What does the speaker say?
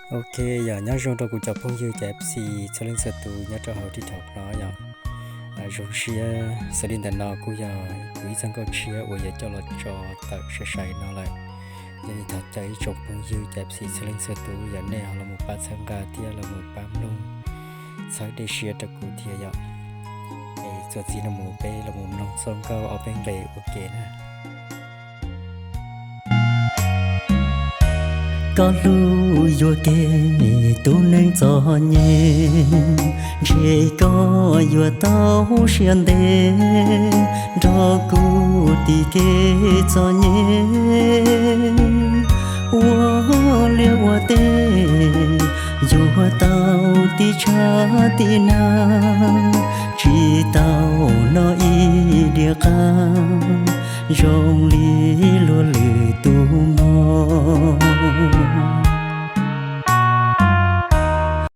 Ok, yog nyob zoo rau kuv cov phooj ywg cov F C txhua leej txhua tus nyob rau hauv TikTok no yom. Zoo siab xws li ntawm no kuj yog kuv ib txoj nkauj tshiab uas yuav coj los tso tawm sai sai no lawm. Yog li thov caw ib tsoom phooj ywg cov F C txhua leej txhua tus yog nej ho los mus pab txhawb nqa thiab los mus pab mloog txhawb dej siab rau kuv thiab yom. Es txuas ntxiv no mus peb los mus mloog txoj nkauj ob peb nqe ua ke na. Koj hlub yuav kev tus neeg txom nyem, ntshe koj yuav tau siab ntev nrog kuv tim kev txom nyem. Ua liaj ua teb yuav tau tib tshab tib nag, tsis tau noj ib diav qab zoo li luag lwm tus mog.